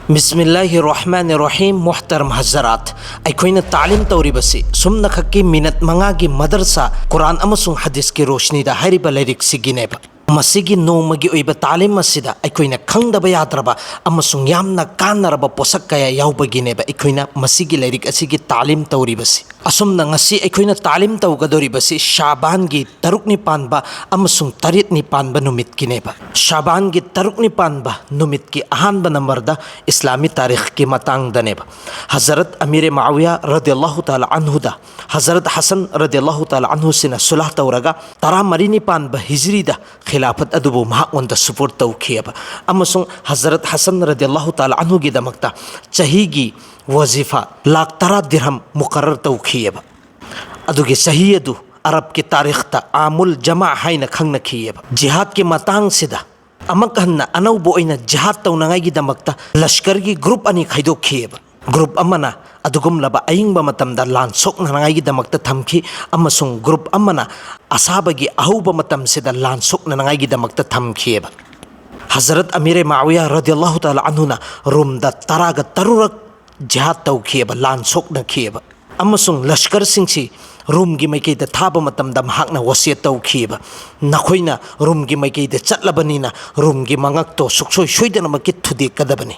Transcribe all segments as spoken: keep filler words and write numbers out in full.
ꯕꯤꯁꯃꯤꯜꯂꯥꯍꯤ ꯔꯍꯃꯥꯅꯤ ꯔꯍꯤꯝ꯫ ꯃꯨꯍꯇꯔꯝ ꯍꯖꯔꯥꯠ, ꯑꯩꯈꯣꯏꯅ ꯇꯥꯂꯤꯝ ꯇꯧꯔꯤꯕꯁꯤ ꯁꯨꯝꯅꯈꯛꯀꯤ ꯃꯤꯅꯠ ꯃꯉꯥꯒꯤ ꯃꯗꯔꯁꯥ ꯀꯨꯔꯥꯟ ꯑꯃꯁꯨꯡ ꯍꯗꯤꯁꯀꯤ ꯔꯣꯁꯅꯤꯗ ꯍꯥꯏꯔꯤꯕ ꯂꯥꯏꯔꯤꯛꯁꯤꯒꯤꯅꯦꯕ꯫ ꯃꯁꯤꯒꯤ ꯅꯣꯡꯃꯒꯤ ꯑꯣꯏꯕ ꯇꯥꯂꯤꯝ ꯑꯁꯤꯗ ꯑꯩꯈꯣꯏꯅ ꯈꯪꯗꯕ ꯌꯥꯗ꯭ꯔꯕ ꯑꯃꯁꯨꯡ ꯌꯥꯝꯅ ꯀꯥꯟꯅꯔꯕ ꯄꯣꯠꯁꯛ ꯀꯌꯥ ꯌꯥꯎꯕꯒꯤꯅꯦꯕ ꯑꯩꯈꯣꯏꯅ ꯃꯁꯤꯒꯤ ꯂꯥꯏꯔꯤꯛ ꯑꯁꯤꯒꯤ ꯇꯥꯂꯤꯝ ꯇꯧꯔꯤꯕꯁꯤ꯫ ꯑꯁꯨꯝꯅ ꯉꯁꯤ ꯑꯩꯈꯣꯏꯅ ꯇꯥꯂꯤꯝ ꯇꯧꯒꯗꯧꯔꯤꯕꯁꯤ ꯁꯥꯕꯥꯟꯒꯤ ꯇꯔꯨꯛꯅꯤ ꯄꯥꯟꯕ ꯑꯃꯁꯨꯡ ꯇꯔꯦꯠꯅꯤ ꯄꯥꯟꯕ ꯅꯨꯃꯤꯠꯀꯤꯅꯦꯕ꯫ ꯁꯥꯕꯥꯟꯒꯤ ꯇꯔꯨꯛꯅꯤ ꯄꯥꯟꯕ ꯅꯨꯃꯤꯠꯀꯤ ꯑꯍꯥꯟꯕ ꯅꯝꯕꯔꯗ ꯏꯁꯂꯥꯃꯤ ꯇꯥꯔꯤꯈꯀꯤ ꯃꯇꯥꯡꯗꯅꯦꯕ꯫ ꯍꯖꯔꯠ ꯑꯃꯤꯔꯦ ꯃꯥꯋꯤꯌꯥ ꯔꯗꯤꯌꯜꯂꯥꯍꯨ ꯇꯥꯂꯥ ꯑꯟꯍꯨꯗ ꯍꯖꯔꯠ ꯍꯁꯟ ꯔꯗꯤꯌꯜꯂꯥꯍꯨ ꯇꯥꯂꯥ ꯑꯟꯍꯨꯁꯤꯅ ꯁꯨꯂꯥꯍ ꯇꯧꯔꯒ ꯇꯔꯥꯃꯔꯤꯅꯤ ꯄꯥꯟꯕ ꯍꯤꯖ꯭ꯔꯤꯗ ꯈꯤꯂꯥꯐꯠ ꯑꯗꯨꯕꯨ ꯃꯍꯥꯛꯉꯣꯟꯗ ꯁꯨꯄꯣꯔꯠ ꯇꯧꯈꯤꯑꯕ꯫ ꯑꯃꯁꯨꯡ ꯍꯖꯔꯠ ꯍꯁꯟ ꯔꯗꯤꯌꯜꯂꯥꯍꯨ ꯇꯥꯂꯥ ꯑꯟꯍꯨꯒꯤꯗꯃꯛꯇ ꯆꯍꯤꯒꯤ ꯋꯥꯖꯤꯐꯥ ꯂꯥꯛ ꯇꯔꯥ ꯗꯤꯔꯍꯝ ꯃꯨꯀꯔꯔ ꯇꯧꯈꯤꯑꯕ꯫ ꯑꯗꯨꯒꯤ ꯆꯍꯤ ꯑꯗꯨ ꯑꯔꯕꯀꯤ ꯇꯥꯔꯤꯈꯇ ꯑꯥꯃꯨꯜ ꯖꯃꯥ ꯍꯥꯏꯅ ꯈꯪꯅꯈꯤꯑꯕ꯫ ꯖꯤꯍꯥꯗꯀꯤ ꯃꯇꯥꯡꯁꯤꯗ ꯑꯃꯨꯛ ꯍꯟꯅ ꯑꯅꯧꯕ ꯑꯣꯏꯅ ꯖꯤꯍꯥꯗ ꯇꯧꯅꯉꯥꯏꯒꯤꯗꯃꯛꯇ ꯂꯁꯀꯔꯒꯤ ꯒ꯭ꯔꯨꯞ ꯑꯅꯤ ꯈꯥꯏꯗꯣꯛꯈꯤꯑꯕ꯫ ꯒ꯭ꯔꯨꯞ ꯑꯃꯅ ꯑꯗꯨꯒꯨꯝꯂꯕ ꯑꯏꯪꯕ ꯃꯇꯝꯗ ꯂꯥꯟ ꯁꯣꯛꯅꯉꯥꯏꯒꯤꯗꯃꯛꯇ ꯊꯝꯈꯤ, ꯑꯃꯁꯨꯡ ꯒ꯭ꯔꯨꯞ ꯑꯃꯅ ꯑꯁꯥꯕꯒꯤ ꯑꯍꯧꯕ ꯃꯇꯝꯁꯤꯗ ꯂꯥꯟ ꯁꯣꯛꯅꯅꯉꯥꯏꯒꯤꯗꯃꯛꯇ ꯊꯝꯈꯤꯑꯕ꯫ ꯍꯖꯔꯠ ꯑꯃꯤꯔꯦ ꯃꯥꯋꯤꯌꯥ ꯔꯗꯤꯌꯜꯂꯥꯍꯨ ꯇꯥꯂꯥ ꯑꯟꯍꯨꯅ ꯔꯨꯝꯗ ꯇꯔꯥꯒ ꯇꯔꯨꯔꯛ ꯖꯤꯍꯥꯗ ꯇꯧꯈꯤꯑꯕ, ꯂꯥꯟ ꯁꯣꯛꯅꯈꯤꯑꯕ꯫ ꯑꯃꯁꯨꯡ ꯂꯁꯀꯔꯁꯤꯡꯁꯤ ꯔꯨꯝꯒꯤ ꯃꯥꯏꯀꯩꯗ ꯊꯥꯕ ꯃꯇꯝꯗ ꯃꯍꯥꯛꯅ ꯋꯥꯁꯤꯌꯠ ꯇꯧꯈꯤꯑꯕ, "ꯅꯈꯣꯏꯅ ꯔꯨꯝꯒꯤ ꯃꯥꯏꯀꯩꯗ ꯆꯠꯂꯕꯅꯤꯅ ꯔꯨꯝꯒꯤ ꯃꯉꯛꯇꯣ ꯁꯨꯛꯁꯣꯏ ꯁꯣꯏꯗꯅꯃꯛꯀꯤ ꯊꯨꯗꯦꯛꯀꯗꯕꯅꯤ"꯫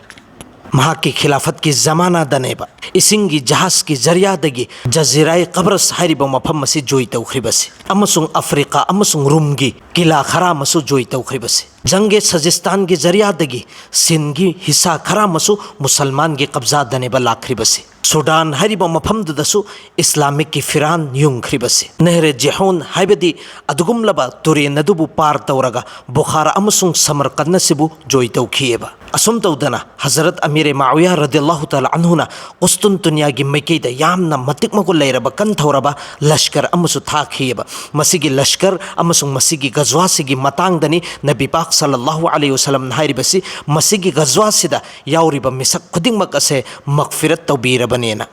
ꯃꯍꯥꯛꯀꯤ ꯈꯤꯂꯥꯐꯠꯀꯤ ꯖꯃꯥꯅꯥꯗꯅꯦꯕ ꯏꯁꯤꯡꯒꯤ ꯖꯍꯥꯖꯀꯤ ꯖꯔꯤꯌꯥꯗꯒꯤ ꯖꯖꯤꯔꯥꯏ ꯀꯕ꯭ꯔꯁ ꯍꯥꯏꯔꯤꯕ ꯃꯐꯝ ꯑꯁꯤ ꯖꯣꯏ ꯇꯧꯈ꯭ꯔꯤꯕꯁꯤ, ꯑꯃꯁꯨꯡ ꯑꯐ꯭ꯔꯤꯀꯥ ꯑꯃꯁꯨꯡ ꯔꯨꯝꯒꯤ ꯀꯤꯂꯥ ꯈꯔ ꯑꯃꯁꯨ ꯖꯣꯏ ꯇꯧꯈ꯭ꯔꯤꯕꯁꯤ꯫ ꯖꯪꯒꯦ ꯁꯖꯤꯁꯇꯥꯟꯒꯤ ꯖꯔꯤꯌꯥꯗꯒꯤ ꯁꯤꯟꯒꯤ ꯍꯤꯁꯥ ꯈꯔ ꯑꯃꯁꯨ ꯃꯨꯁꯜꯃꯥꯟꯒꯤ ꯀꯕꯖꯥꯗꯅꯦꯕ ꯂꯥꯛꯈ꯭ꯔꯤꯕꯁꯤ꯫ ꯁꯨꯗꯥꯟ ꯍꯥꯏꯔꯤꯕ ꯃꯐꯝꯗꯨꯗꯁꯨ ꯏꯁꯂꯥꯃꯤꯛꯀꯤ ꯐꯤꯔꯥꯟ ꯌꯨꯡꯈ꯭ꯔꯤꯕꯁꯤ꯫ ꯅꯦꯍꯔꯦ ꯖꯤꯍꯣꯟ ꯍꯥꯏꯕꯗꯤ ꯑꯗꯨꯒꯨꯝꯂꯕ ꯇꯨꯔꯦꯟ ꯑꯗꯨꯕꯨ ꯄꯥꯔ ꯇꯧꯔꯒ ꯕꯨꯈꯥꯔꯥ ꯑꯃꯁꯨꯡ ꯁꯃꯔꯀꯟ ꯑꯁꯤꯕꯨ ꯖꯣꯏ ꯇꯧꯈꯤꯑꯕ꯫ ꯑꯁꯨꯝ ꯇꯧꯗꯅ ꯍꯖꯔꯠ ꯑꯃꯤꯔꯦ ꯃꯥꯋꯤꯌꯥ ꯔꯗꯤꯌꯜꯂꯥꯍꯨ ꯇꯥꯂꯥ ꯑꯟꯍꯨꯅ ꯀꯨꯁꯇꯨꯟꯇꯨꯅꯤꯌꯥꯒꯤ ꯃꯥꯏꯀꯩꯗ ꯌꯥꯝꯅ ꯃꯇꯤꯛ ꯃꯒꯨꯟ ꯂꯩꯔꯕ ꯀꯟꯊꯧꯔꯕ ꯂꯁꯀꯔ ꯑꯃꯁꯨ ꯊꯥꯈꯤꯑꯕ꯫ ꯃꯁꯤꯒꯤ ꯂꯁꯀꯔ ꯑꯃꯁꯨꯡ ꯃꯁꯤꯒꯤ ꯒꯖꯋꯥꯁꯤꯒꯤ ꯃꯇꯥꯡꯗꯅꯤ ꯅꯕꯤ ꯄꯥꯛ ꯁꯜꯂꯜꯂꯥꯍꯨ ꯑꯂꯩꯍꯤ ꯋꯁꯜꯂꯝꯅ ꯍꯥꯏꯔꯤꯕꯁꯤ, "ꯃꯁꯤꯒꯤ ꯒꯖꯋꯥꯁꯤꯗ ꯌꯥꯎꯔꯤꯕ ꯃꯤꯁꯛ ꯈꯨꯗꯤꯡꯃꯛ ꯑꯁꯦ ꯃꯒꯐꯤꯔꯠ ꯇꯧꯕꯤꯔꯕꯅꯦꯅ"꯫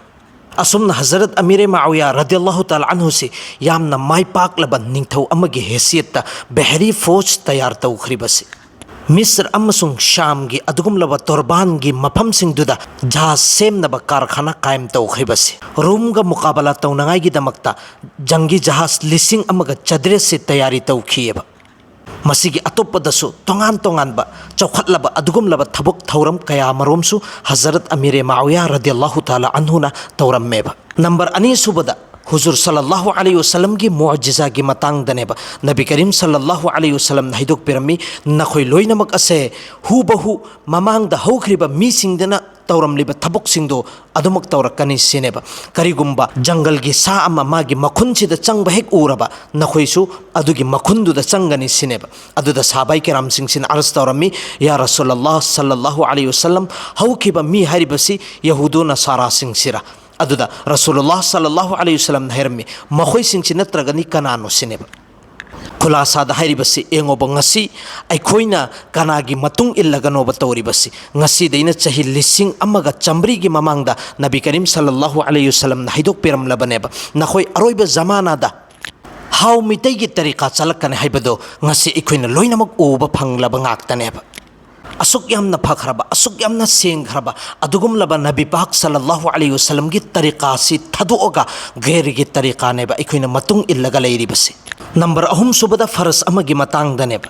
ꯑꯁꯨꯝꯅ ꯍꯖꯔꯠ ꯑꯃꯤꯔꯦ ꯃꯥꯋꯤꯌꯥ ꯔꯗꯤꯌꯜꯂꯥꯍꯨ ꯇꯥꯂꯥ ꯑꯟꯍꯨꯁꯤ ꯌꯥꯝꯅ ꯃꯥꯏ ꯄꯥꯛꯂꯕ ꯅꯤꯡꯊꯧ ꯑꯃꯒꯤ ꯍꯦꯁꯤꯌꯠꯇ ꯕꯦꯍꯔꯤ ꯐꯣꯖ ꯇꯌꯥꯔ ꯇꯧꯈ꯭ꯔꯤꯕꯁꯤ꯫ ꯃꯤꯁ꯭ꯔ ꯑꯃꯁꯨꯡ ꯁꯥꯝꯒꯤ ꯑꯗꯨꯒꯨꯝꯂꯕ ꯇꯣꯔꯕꯥꯟꯒꯤ ꯃꯐꯝꯁꯤꯡꯗꯨꯗ ꯖꯍꯥꯖ ꯁꯦꯝꯅꯕ ꯀꯥꯔꯈꯥꯅꯥ ꯀꯥꯌꯝ ꯇꯧꯈ꯭ꯔꯤꯕꯁꯤ, ꯔꯣꯝꯒ ꯃꯨꯀꯥꯕꯂꯥ ꯇꯧꯅꯉꯥꯏꯒꯤꯗꯃꯛꯇ ꯖꯪꯒꯤ ꯖꯍꯥꯖ ꯂꯤꯁꯤꯡ ꯑꯃꯒ ꯆꯥꯇ꯭ꯔꯦꯠꯁꯤ ꯇꯌꯥꯔꯤ ꯇꯧꯈꯤꯑꯕ꯫ ꯃꯁꯤꯒꯤ ꯑꯇꯣꯞꯄꯗꯁꯨ ꯇꯣꯉꯥꯟ ꯇꯣꯉꯥꯟꯕ ꯆꯥꯎꯈꯠꯂꯕ ꯑꯗꯨꯒꯨꯝꯂꯕ ꯊꯕꯛ ꯊꯧꯔꯝ ꯀꯌꯥ ꯃꯔꯨꯝꯁꯨ ꯍꯖꯔꯠ ꯑꯃꯤꯔꯦ ꯃꯥꯋꯤꯌꯥ ꯔꯗꯤꯌꯜꯂꯥꯍꯨ ꯇꯥꯂꯥ ꯑꯟꯍꯨꯅ ꯇꯧꯔꯝꯃꯦꯕ꯫ ꯅꯝꯕꯔ ꯑꯅꯤ ꯁꯨꯕꯗ ꯍꯨꯖꯨꯔ ꯁꯜꯂꯜꯂꯥꯍꯨ ꯑꯂꯩꯍꯤ ꯋꯁꯜꯂꯝꯒꯤ ꯃꯨꯑꯖꯤꯖꯥꯒꯤ ꯃꯇꯥꯡꯗꯅꯦꯕ꯫ ꯅꯕꯤ ꯀꯔꯤꯝ ꯁꯜꯂꯜꯂꯥꯍꯨ ꯑꯂꯩꯍꯤ ꯋꯁꯜꯂꯝꯅ ꯍꯥꯏꯗꯣꯛꯄꯤꯔꯝꯃꯤ, "ꯅꯈꯣꯏ ꯂꯣꯏꯅꯃꯛ ꯑꯁꯦ ꯍꯨꯕꯍꯨ ꯃꯃꯥꯡꯗ ꯍꯧꯈ꯭ꯔꯤꯕ ꯃꯤꯁꯤꯡꯗꯅ ꯇꯧꯔꯝꯂꯤꯕ ꯊꯕꯛꯁꯤꯡꯗꯣ ꯑꯗꯨꯃꯛ ꯇꯧꯔꯛꯀꯅꯤ" ꯁꯤꯅꯦꯕ꯫ ꯀꯔꯤꯒꯨꯝꯕ ꯖꯪꯒꯜꯒꯤ ꯁꯥ ꯑꯃ ꯃꯥꯒꯤ ꯃꯈꯨꯟꯁꯤꯗ ꯆꯪꯕ ꯍꯦꯛ ꯎꯔꯕ, ꯅꯈꯣꯏꯁꯨ ꯑꯗꯨꯒꯤ ꯃꯈꯨꯟꯗꯨꯗ ꯆꯪꯒꯅꯤ ꯁꯤꯅꯦꯕ꯫ ꯑꯗꯨꯗ ꯁꯥꯕꯥꯏ ꯀꯤꯔꯥꯝꯁꯤꯡꯁꯤꯅ ꯑꯔꯖ ꯇꯧꯔꯝꯃꯤ, "ꯌꯥ ꯔꯁꯨꯂꯜꯂꯥꯍ ꯁꯜꯂꯜꯂꯥꯍꯨ ꯑꯂꯩꯍꯤ ꯋꯁꯜꯂꯝ, ꯍꯧꯈꯤꯕ ꯃꯤ ꯍꯥꯏꯔꯤꯕꯁꯤ ꯌꯍꯨꯗꯨ ꯅꯁꯥꯔꯥꯁꯤꯡꯁꯤꯔꯥ?" ꯑꯗꯨꯗ ꯔꯁꯨꯂꯨꯜꯂꯥꯍ ꯁꯜꯂꯜꯂꯥꯍꯨ ꯑꯂꯩꯍꯤ ꯋꯁꯜꯂꯝꯅ ꯍꯥꯏꯔꯝꯃꯤ, "ꯃꯈꯣꯏꯁꯤꯡꯁꯤ ꯅꯠꯇ꯭ꯔꯒꯅꯤ ꯀꯅꯥꯅꯣ?" ꯁꯤꯅꯦꯕ꯫ ꯈꯨꯂꯥꯁꯥꯗ ꯍꯥꯏꯔꯤꯕꯁꯤ ꯌꯦꯡꯉꯣꯕ, ꯉꯁꯤ ꯑꯩꯈꯣꯏꯅ ꯀꯅꯥꯒꯤ ꯃꯇꯨꯡ ꯏꯜꯂꯒꯅꯣꯕ ꯇꯧꯔꯤꯕꯁꯤ? ꯉꯁꯤꯗꯩꯅ ꯆꯍꯤ ꯂꯤꯁꯤꯡ ꯑꯃꯒ ꯆꯥꯃꯔꯤꯒꯤ ꯃꯃꯥꯡꯗ ꯅꯕꯤ ꯀꯔꯤꯝ ꯁꯜꯂꯜꯂꯥꯍꯨ ꯑꯂꯩꯍꯤ ꯋꯁꯜꯂꯝꯅ ꯍꯥꯏꯗꯣꯛꯄꯤꯔꯝꯂꯕꯅꯦꯕ, "ꯅꯈꯣꯏ ꯑꯔꯣꯏꯕ ꯖꯃꯥꯅꯥꯗ ꯍꯥꯎ ꯃꯤꯇꯩꯒꯤ ꯇꯔꯤꯀꯥ ꯆꯠꯂꯛꯀꯅꯤ ꯍꯥꯏꯕꯗꯣ ꯉꯁꯤ ꯑꯩꯈꯣꯏꯅ ꯂꯣꯏꯅꯃꯛ ꯎꯕ ꯐꯪꯂꯕ ꯉꯥꯛꯇꯅꯦꯕ"꯫ ꯑꯁꯨꯛ ꯌꯥꯝꯅ ꯐꯈ꯭ꯔꯕ, ꯑꯁꯨꯛ ꯌꯥꯝꯅ ꯁꯦꯡꯈ꯭ꯔꯕ ꯑꯗꯨꯒꯨꯝꯂꯕ ꯅꯕꯤ ꯄꯥꯛ ꯁꯜꯂꯜꯂꯥꯍꯨ ꯑꯂꯩꯍꯤ ꯋꯁꯜꯂꯝꯒꯤ ꯇꯔꯤꯀꯥꯁꯤ ꯊꯥꯗꯣꯛꯑꯒ ꯒꯩꯔꯒꯤ ꯇꯔꯤꯀꯥꯅꯦꯕ ꯑꯩꯈꯣꯏꯅ ꯃꯇꯨꯡ ꯏꯜꯂꯒ ꯂꯩꯔꯤꯕꯁꯤ꯫ ꯅꯝꯕꯔ ꯑꯍꯨꯝ ꯁꯨꯕꯗ ꯐꯔꯖ ꯑꯃꯒꯤ ꯃꯇꯥꯡꯗꯅꯦꯕ꯫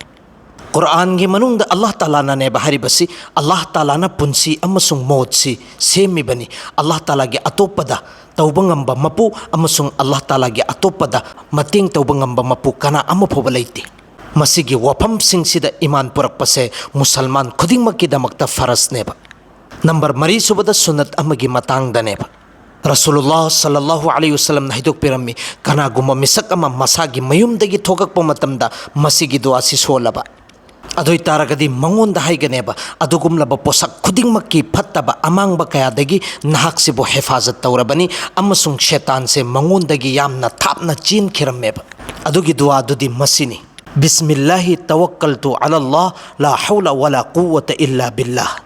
ꯀꯨꯔꯥꯟꯒꯤ ꯃꯅꯨꯡꯗ ꯑꯜꯂꯥꯍ ꯇꯥꯂꯥꯅꯅꯦꯕ ꯍꯥꯏꯔꯤꯕꯁꯤ, ꯑꯜꯂꯥꯍ ꯇꯥꯂꯥꯅ ꯄꯨꯟꯁꯤ ꯑꯃꯁꯨꯡ ꯃꯣꯠꯁꯤ ꯁꯦꯝꯃꯤꯕꯅꯤ, ꯑꯜꯂꯥꯍ ꯇꯥꯂꯥꯒꯤ ꯑꯇꯣꯞꯄꯗ ꯇꯧꯕ ꯉꯝꯕ ꯃꯄꯨ ꯑꯃꯁꯨꯡ ꯑꯜꯂꯥꯍ ꯇꯥꯂꯥꯒꯤ ꯑꯇꯣꯞꯄꯗ ꯃꯇꯦꯡ ꯇꯧꯕ ꯉꯝꯕ ꯃꯄꯨ ꯀꯅꯥ ꯑꯃ ꯐꯥꯎꯕ ꯂꯩꯇꯦ꯫ ꯃꯁꯤꯒꯤ ꯋꯥꯐꯝꯁꯤꯡꯁꯤꯗ ꯏꯃꯥꯟ ꯄꯨꯔꯛꯄꯁꯦ ꯃꯨꯁꯜꯃꯥꯟ ꯈꯨꯗꯤꯡꯃꯛꯀꯤꯗꯃꯛꯇ ꯐꯔꯖꯅꯦꯕ꯫ ꯅꯝꯕꯔ ꯃꯔꯤ ꯁꯨꯕꯗ ꯁꯨꯟꯅꯠ ꯑꯃꯒꯤ ꯃꯇꯥꯡꯗꯅꯦꯕ꯫ ꯔꯁꯨꯂꯨꯜꯂꯥꯍ ꯁꯜꯂꯜꯂꯥꯍꯨ ꯑꯂꯩꯍꯤ ꯋꯁꯜꯂꯝꯅ ꯍꯥꯏꯗꯣꯛꯄꯤꯔꯝꯃꯤ, ꯀꯅꯥꯒꯨꯝꯕ ꯃꯤꯁꯛ ꯑꯃ ꯃꯁꯥꯒꯤ ꯃꯌꯨꯝꯗꯒꯤ ꯊꯣꯛꯂꯛꯄ ꯃꯇꯝꯗ ꯃꯁꯤꯒꯤ ꯗꯨꯋꯥꯁꯤ ꯁꯣꯜꯂꯕ, ꯑꯗꯨ ꯑꯣꯏꯇꯥꯔꯒꯗꯤ ꯃꯉꯣꯟꯗ ꯍꯥꯏꯒꯅꯦꯕ, "ꯑꯗꯨꯒꯨꯝꯂꯕ ꯄꯣꯠꯁꯛ ꯈꯨꯗꯤꯡꯃꯛꯀꯤ ꯐꯠꯇꯕ ꯑꯃꯥꯡꯕ ꯀꯌꯥꯗꯒꯤ ꯅꯍꯥꯛꯁꯤꯕꯨ ꯍꯦꯐꯥꯖꯠ ꯇꯧꯔꯕꯅꯤ", ꯑꯃꯁꯨꯡ ꯁꯦꯇꯥꯟꯁꯦ ꯃꯉꯣꯟꯗꯒꯤ ꯌꯥꯝꯅ ꯊꯥꯞꯅ ꯆꯦꯟꯈꯤꯔꯝꯃꯦꯕ꯫ ꯑꯗꯨꯒꯤ ꯗꯨꯋꯥꯗꯨꯗꯤ ꯃꯁꯤꯅꯤ, "ꯕꯤꯁꯃꯤꯜꯂꯥꯍꯤ ꯇꯋꯛꯀꯜꯇꯨ ꯑꯂꯜꯂꯥꯍ ꯂꯥ ꯍꯧꯂ ꯋꯥꯂꯥ ꯀꯨꯋꯇ ꯏꯜꯂꯥ ꯕꯤꯜꯂꯥꯍ"꯫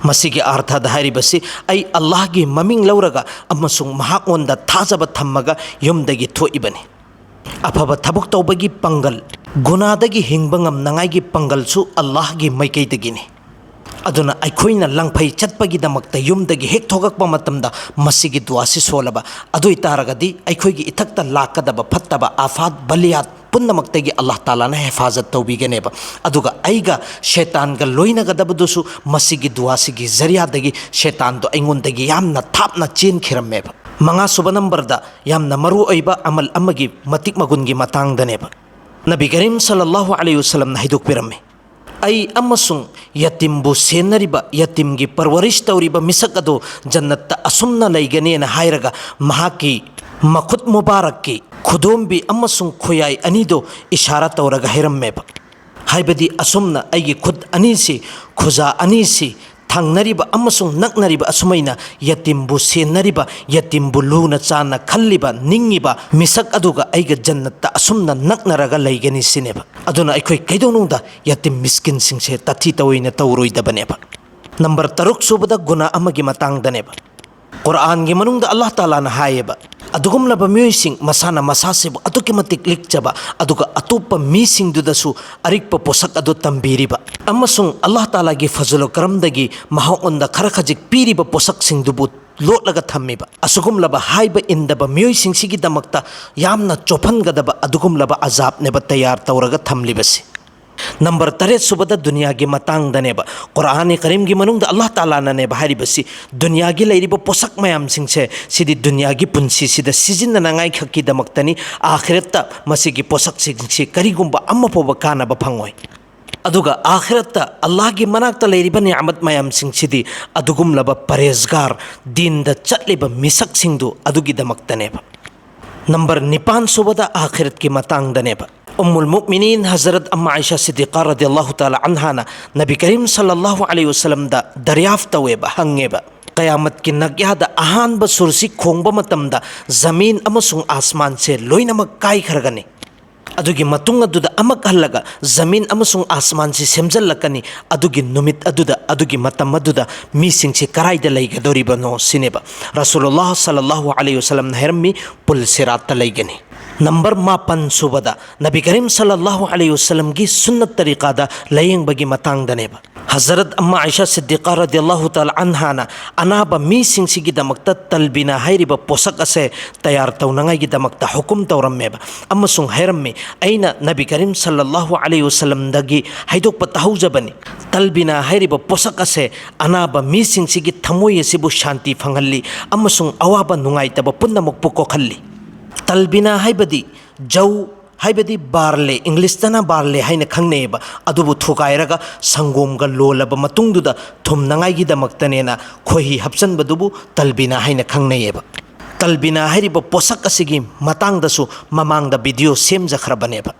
ꯃꯁꯤꯒꯤ ꯑꯥꯔꯊꯗ ꯍꯥꯏꯔꯤꯕꯁꯤ, "ꯑꯩ ꯑꯜꯂꯥꯍꯒꯤ ꯃꯃꯤꯡ ꯂꯧꯔꯒ ꯑꯃꯁꯨꯡ ꯃꯍꯥꯛꯉꯣꯟꯗ ꯊꯥꯖꯕ ꯊꯝꯃꯒ ꯌꯨꯝꯗꯒꯤ ꯊꯣꯛꯏꯕꯅꯤ꯫ ꯑꯐꯕ ꯊꯕꯛ ꯇꯧꯕꯒꯤ ꯄꯥꯡꯒꯜ, ꯒꯨꯅꯥꯗꯒꯤ ꯍꯤꯡꯕ ꯉꯝꯅꯉꯥꯏꯒꯤ ꯄꯥꯡꯒꯜꯁꯨ ꯑꯜꯂꯥꯍꯒꯤ ꯃꯥꯏꯀꯩꯗꯒꯤꯅꯤ꯫ ꯑꯗꯨꯅ ꯑꯩꯈꯣꯏꯅ ꯂꯪꯐꯩ ꯆꯠꯄꯒꯤꯗꯃꯛꯇ ꯌꯨꯝꯗꯒꯤ ꯍꯦꯛ ꯊꯣꯛꯂꯛꯄ ꯃꯇꯝꯗ ꯃꯁꯤꯒꯤ ꯗꯨꯋꯥꯁꯤ ꯁꯣꯜꯂꯕ ꯑꯗꯨ ꯑꯣꯏꯇꯥꯔꯒꯗꯤ ꯑꯩꯈꯣꯏꯒꯤ ꯏꯊꯛꯇ ꯂꯥꯛꯀꯗꯕ ꯐꯠꯇꯕ ꯑꯐꯥꯠ ꯕꯂꯤꯌꯥꯠ ꯄꯨꯝꯅꯃꯛꯇꯒꯤ ꯑꯜꯂꯥꯍ ꯇꯥꯂꯥꯅ ꯍꯦꯐꯥꯖꯠ ꯇꯧꯕꯤꯒꯅꯦꯕ꯫ ꯑꯗꯨꯒ ꯑꯩꯒ ꯁꯩꯇꯥꯟꯒ ꯂꯣꯏꯅꯒꯗꯕꯗꯨꯁꯨ ꯃꯁꯤꯒꯤ ꯗꯨꯋꯥꯁꯤꯒꯤ ꯖꯔꯤꯌꯥꯗꯒꯤ ꯁꯩꯇꯥꯟꯗꯣ ꯑꯩꯉꯣꯟꯗꯒꯤ ꯌꯥꯝꯅ ꯊꯥꯞꯅ ꯆꯦꯟꯈꯤꯔꯝꯃꯦꯕ꯫ ꯃꯉꯥꯁꯨꯕ ꯅꯝꯕꯔꯗ ꯌꯥꯝꯅ ꯃꯔꯨ ꯑꯣꯏꯕ ꯑꯃꯜ ꯑꯃꯒꯤ ꯃꯇꯤꯛ ꯃꯒꯨꯟꯒꯤ ꯃꯇꯥꯡꯗꯅꯦꯕ꯫ ꯅꯕꯤ ꯀꯔꯤꯝ ꯁꯜꯂꯜꯂꯥꯍꯨ ꯑꯂꯩꯍꯤ ꯋꯁꯜꯂꯝꯅ ꯍꯥꯏꯗꯣꯛꯄꯤꯔꯝꯃꯤ, "ꯑꯩ ꯑꯃꯁꯨꯡ ꯌꯇꯤꯝꯕꯨ ꯁꯦꯟꯅꯔꯤꯕ, ꯌꯇꯤꯝꯒꯤ ꯄꯔꯋꯔꯤꯁ ꯇꯧꯔꯤꯕ ꯃꯤꯁꯛ ꯑꯗꯨ ꯖꯟꯅꯠꯇ ꯑꯁꯨꯝꯅ ꯂꯩꯒꯅꯤꯅ" ꯍꯥꯏꯔꯒ ꯃꯍꯥꯛꯀꯤ ꯃꯈꯨꯠ ꯃꯨꯕꯥꯔꯛꯀꯤ ꯈꯨꯗꯣꯝꯕꯤ ꯑꯃꯁꯨꯡ ꯈꯨꯌꯥꯏ ꯑꯅꯤꯗꯨ ꯏꯁꯥꯔꯥ ꯇꯧꯔꯒ ꯍꯥꯏꯔꯝꯃꯦꯕ꯫ ꯍꯥꯏꯕꯗꯤ ꯑꯁꯨꯝꯅ ꯑꯩꯒꯤ ꯈꯨꯠ ꯑꯅꯤꯁꯤ, ꯈꯨꯖꯥ ꯑꯅꯤꯁꯤ ꯊꯪꯅꯔꯤꯕ ꯑꯃꯁꯨꯡ ꯅꯛꯅꯔꯤꯕ, ꯑꯁꯨꯃꯥꯏꯅ ꯌꯇꯤꯝꯕꯨ ꯁꯦꯟꯅꯔꯤꯕ, ꯌꯇꯤꯝꯕꯨ ꯂꯨꯅ ꯆꯥꯟꯅ ꯈꯜꯂꯤꯕ, ꯅꯤꯡꯉꯤꯕ ꯃꯤꯁꯛ ꯑꯗꯨꯒ ꯑꯩꯒ ꯖꯟꯅꯠꯇ ꯑꯁꯨꯝꯅ ꯅꯛꯅꯔꯒ ꯂꯩꯒꯅꯤ ꯁꯤꯅꯦꯕ꯫ ꯑꯗꯨꯅ ꯑꯩꯈꯣꯏ ꯀꯩꯗꯧꯅꯨꯡꯗ ꯌꯇꯤꯝ ꯃꯤꯁꯀꯤꯟꯁꯤꯡꯁꯦ ꯇꯥꯊꯤ ꯇꯧꯑꯣꯏꯅ ꯇꯧꯔꯣꯏꯗꯕꯅꯦꯕ꯫ ꯅꯝꯕꯔ ꯇꯔꯨꯛ ꯁꯨꯕꯗ ꯒꯨꯅꯥ ꯑꯃꯒꯤ ꯃꯇꯥꯡꯗꯅꯦꯕ꯫ ꯀꯨꯔꯥꯟꯒꯤ ꯃꯅꯨꯡꯗ ꯑꯜꯂꯥꯍ ꯇꯥꯂꯥꯅ ꯍꯥꯏꯌꯦꯕ, ꯑꯗꯨꯒꯨꯝꯂꯕ ꯃꯤꯑꯣꯏꯁꯤꯡ ꯃꯁꯥꯅ ꯃꯁꯥꯁꯤꯕꯨ ꯑꯗꯨꯛꯀꯤ ꯃꯇꯤꯛ ꯂꯤꯛꯆꯕ, ꯑꯗꯨꯒ ꯑꯇꯣꯞꯄ ꯃꯤꯁꯤꯡꯗꯨꯗꯁꯨ ꯑꯔꯤꯛꯄ ꯄꯣꯠꯁꯛ ꯑꯗꯨ ꯇꯝꯕꯤꯔꯤꯕ, ꯑꯃꯁꯨꯡ ꯑꯜꯂꯥꯍ ꯇꯥꯂꯥꯒꯤ ꯐꯖꯂꯨ ꯀꯔꯝꯗꯒꯤ ꯃꯍꯥꯛꯉꯣꯟꯗ ꯈꯔ ꯈꯖꯤꯛ ꯄꯤꯔꯤꯕ ꯄꯣꯠꯁꯛꯁꯤꯡꯗꯨꯕꯨ ꯂꯣꯠꯂꯒ ꯊꯝꯃꯤꯕ, ꯑꯁꯤꯒꯨꯝꯂꯕ ꯍꯥꯏꯕ ꯏꯟꯗꯕ ꯃꯤꯑꯣꯏꯁꯤꯡꯁꯤꯒꯤꯗꯃꯛꯇ ꯌꯥꯝꯅ ꯆꯣꯞꯍꯟꯒꯗꯕ ꯑꯗꯨꯒꯨꯝꯂꯕ ꯑꯖꯥꯕꯅꯦꯕ ꯇꯌꯥꯔ ꯇꯧꯔꯒ ꯊꯝꯂꯤꯕꯁꯤ꯫ ꯅꯝꯕꯔ ꯇꯔꯦꯠ ꯁꯨꯕꯗ ꯗꯨꯅꯤꯌꯥꯒꯤ ꯃꯇꯥꯡꯗꯅꯦꯕ꯫ ꯀꯨꯔꯥꯟ ꯀꯔꯤꯝꯒꯤ ꯃꯅꯨꯡꯗ ꯑꯜꯂꯥꯍ ꯇꯥꯂꯥꯅꯅꯦꯕ ꯍꯥꯏꯔꯤꯕꯁꯤ, ꯗꯨꯅꯤꯌꯥꯒꯤ ꯂꯩꯔꯤꯕ ꯄꯣꯠꯁꯛ ꯃꯌꯥꯝꯁꯤꯡꯁꯦ, ꯁꯤꯗꯤ ꯗꯨꯅꯤꯌꯥꯒꯤ ꯄꯨꯟꯁꯤꯁꯤꯗ ꯁꯤꯖꯤꯟꯅꯅꯉꯥꯏ ꯈꯛꯀꯤꯗꯃꯛꯇꯅꯤ꯫ ꯑꯥꯈꯤꯔꯠꯇ ꯃꯁꯤꯒꯤ ꯄꯣꯠꯁꯛꯁꯤꯡꯁꯤ ꯀꯔꯤꯒꯨꯝꯕ ꯑꯃ ꯐꯥꯎꯕ ꯀꯥꯟꯅꯕ ꯐꯪꯉꯣꯏ꯫ ꯑꯗꯨꯒ ꯑꯥꯈꯤꯔꯠꯇ ꯑꯜꯂꯥꯍꯒꯤ ꯃꯅꯥꯛꯇ ꯂꯩꯔꯤꯕ ꯅꯤꯌꯥꯃꯠ ꯃꯌꯥꯝꯁꯤꯡꯁꯤꯗꯤ ꯑꯗꯨꯒꯨꯝꯂꯕ ꯄꯔꯍꯦꯖꯒꯥꯔ, ꯗꯤꯟꯗ ꯆꯠꯂꯤꯕ ꯃꯤꯁꯛꯁꯤꯡꯗꯨ ꯑꯗꯨꯒꯤꯗꯃꯛꯇꯅꯦꯕ꯫ ꯅꯝꯕꯔ ꯅꯤꯄꯥꯟ ꯁꯨꯕꯗ ꯑꯥꯈꯤꯔꯠꯀꯤ ꯃꯇꯥꯡꯗꯅꯦꯕ꯫ ꯎꯝꯃꯨꯜ ꯃꯨꯑꯃꯤꯅꯤꯟ ꯍꯖꯔꯠ ꯑꯝꯃꯥ ꯑꯥꯏꯁꯥ ꯁꯤꯗꯤꯀꯥ ꯔꯗꯤꯌꯜꯂꯥꯍꯨ ꯇꯥꯂꯥ ꯑꯟꯍꯥꯅ ꯅꯕꯤ ꯀꯔꯤꯝ ꯁꯜꯂꯜꯂꯥꯍꯨ ꯑꯂꯩꯍꯤ ꯋꯁꯜꯂꯝꯗ ꯗꯔꯤꯌꯥꯐ ꯇꯧꯋꯦꯕ, ꯍꯪꯉꯦꯕ, "ꯀꯌꯥꯃꯠꯀꯤ ꯅꯥꯛꯌꯥꯗ ꯑꯍꯥꯟꯕ ꯁꯨꯔꯁꯤ ꯈꯣꯡꯕ ꯃꯇꯝꯗ ꯖꯃꯤꯟ ꯑꯃꯁꯨꯡ ꯑꯥꯁꯃꯥꯟꯁꯦ ꯂꯣꯏꯅꯃꯛ ꯀꯥꯏꯈ꯭ꯔꯒꯅꯤ꯫ ꯑꯗꯨꯒꯤ ꯃꯇꯨꯡ ꯑꯗꯨꯗ ꯑꯃꯨꯛ ꯍꯜꯂꯒ ꯖꯃꯤꯟ ꯑꯃꯁꯨꯡ ꯑꯥꯁꯃꯥꯟꯁꯤ ꯁꯦꯝꯖꯤꯜꯂꯛꯀꯅꯤ꯫ ꯑꯗꯨꯒꯤ ꯅꯨꯃꯤꯠ ꯑꯗꯨꯗ, ꯑꯗꯨꯒꯤ ꯃꯇꯝ ꯑꯗꯨꯗ ꯃꯤꯁꯤꯡꯁꯤ ꯀꯔꯥꯏꯗ ꯂꯩꯒꯗꯧꯔꯤꯕꯅꯣ?" ꯁꯤꯅꯦꯕ꯫ ꯔꯁꯨꯂꯨꯜꯂꯥꯍ ꯁꯜꯂꯜꯂꯥꯍꯨ ꯑꯂꯩꯍꯤ ꯋꯁꯜꯂꯝꯅ ꯍꯥꯏꯔꯝꯃꯤ, "ꯄꯨꯜ ꯁꯤꯔꯥꯠꯇ ꯂꯩꯒꯅꯤ"꯫ ꯅꯝꯕꯔ ꯃꯥꯄꯟ ꯁꯨꯕꯗ ꯅꯕꯤ ꯀꯔꯤꯝ ꯁꯜꯂꯜꯂꯥꯍꯨ ꯑꯂꯩꯍꯤ ꯋꯁꯜꯂꯝꯒꯤ ꯁꯨꯟꯅꯠ ꯇꯔꯤꯀꯥꯗ ꯂꯥꯌꯦꯡꯕꯒꯤ ꯃꯇꯥꯡꯗꯅꯦꯕ꯫ ꯍꯖꯔꯠ ꯑꯝꯃꯥ ꯑꯥꯏꯁꯥ ꯁꯤꯗꯤꯀꯥ ꯔꯗꯤꯌꯜꯂꯥꯍꯨ ꯇꯥꯂꯥ ꯑꯟꯍꯥꯅ ꯑꯅꯥꯕ ꯃꯤꯁꯤꯡꯁꯤꯒꯤꯗꯃꯛꯇ ꯇꯜꯕꯤꯅꯥ ꯍꯥꯏꯔꯤꯕ ꯄꯣꯠꯁꯛ ꯑꯁꯦ ꯇꯌꯥꯔ ꯇꯧꯅꯉꯥꯏꯒꯤꯗꯃꯛꯇ ꯍꯨꯀꯨꯝ ꯇꯧꯔꯝꯃꯦꯕ, ꯑꯃꯁꯨꯡ ꯍꯥꯏꯔꯝꯃꯤ, "ꯑꯩꯅ ꯅꯕꯤ ꯀꯔꯤꯝ ꯁꯜꯂꯜꯂꯥꯍꯨ ꯑꯂꯩꯍꯤ ꯋꯁꯜꯂꯝꯗꯒꯤ ꯍꯥꯏꯗꯣꯛꯄ ꯇꯥꯍꯧꯖꯕꯅꯤ꯫ ꯇꯜꯕꯤꯅꯥ ꯍꯥꯏꯔꯤꯕ ꯄꯣꯠꯁꯛ ꯑꯁꯦ ꯑꯅꯥꯕ ꯃꯤꯁꯤꯡꯁꯤꯒꯤ ꯊꯃꯣꯏ ꯑꯁꯤꯕꯨ ꯁꯥꯟꯇꯤ ꯐꯪꯍꯜꯂꯤ ꯑꯃꯁꯨꯡ ꯑꯋꯥꯕ ꯅꯨꯡꯉꯥꯏꯇꯕ ꯄꯨꯝꯅꯃꯛꯄꯨ ꯀꯣꯛꯍꯜꯂꯤ"꯫ ꯇꯜꯕꯤꯅꯥ ꯍꯥꯏꯕꯗꯤ ꯖꯧ, ꯍꯥꯏꯕꯗꯤ ꯕꯥꯔꯂꯦ, ꯏꯪꯂꯤꯁꯇꯅ ꯕꯥꯔꯂꯦ ꯍꯥꯏꯅ ꯈꯪꯅꯩꯑꯕ, ꯑꯗꯨꯕꯨ ꯊꯨꯒꯥꯏꯔꯒ ꯁꯪꯒꯣꯝꯒ ꯂꯣꯜꯂꯕ ꯃꯇꯨꯡꯗꯨꯗ ꯊꯨꯝꯅꯉꯥꯏꯒꯤꯗꯃꯛꯇꯅꯦꯅ ꯈꯣꯏꯍꯤ ꯍꯥꯞꯆꯟꯕꯗꯨꯕꯨ ꯇꯜꯕꯤꯅꯥ ꯍꯥꯏꯅ ꯈꯪꯅꯩꯑꯕ꯫ ꯇꯜꯕꯤꯅꯥ ꯍꯥꯏꯔꯤꯕ ꯄꯣꯠꯁꯛ ꯑꯁꯤꯒꯤ ꯃꯇꯥꯡꯗꯁꯨ ꯃꯃꯥꯡꯗ ꯚꯤꯗꯤꯑꯣ ꯁꯦꯝꯖꯈ꯭ꯔꯕꯅꯦꯕ꯫